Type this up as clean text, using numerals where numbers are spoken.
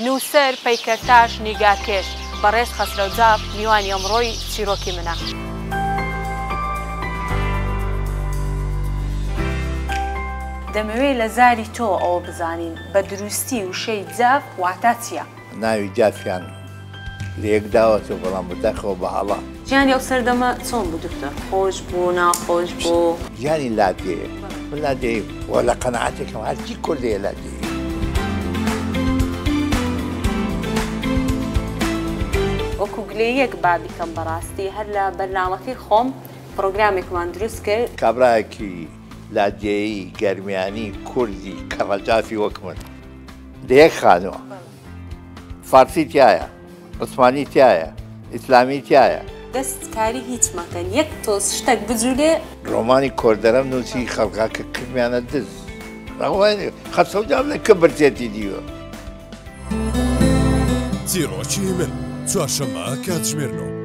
نووسەر، پەیکەرتاش، نیگارکێش، بەڕێز خەسرەو جاف میوانی ئەمڕۆی چیرۆکی منە. دەمەوێ لە زاری تۆوە ئەوە بزانین بە دروستی وشەی جاف واتا چییە؟ ناوی جافیان لەیەک داوەتەوە بەڵام بەداخەوە بە هەڵە. ژیانی ئەو سەردەمە چۆن بوو دکتۆر؟ خۆش بوو ناخۆش بوو؟ ژیانی لادێیە من لادێیم و لە قەناعەتێکم هەرچی کوردەیە لادێیە. وەکو گلەییەک با بیکەم بەڕاستی هەر لە بەرنامەکەی خۆم پڕۆگرامێکمان دروست کرد. کابرایەکی لادێیی گەرمیانی کوردی کەڕەجافی وەک من لە یەک خانووە. فارسی تیایە، عوسمانی تیایە، ئیسلامی تیایە. دەست کاری هیچ مەکەن یەک تۆز شتەک بجولێ. ڕۆمانی کۆردەرەم نووسی خەڵکاکە کردمیانە دز. خەسەو جام لە کە برسێتی دیوە. چیڕۆکی من، چوارشەممە کاتژمێر نۆ.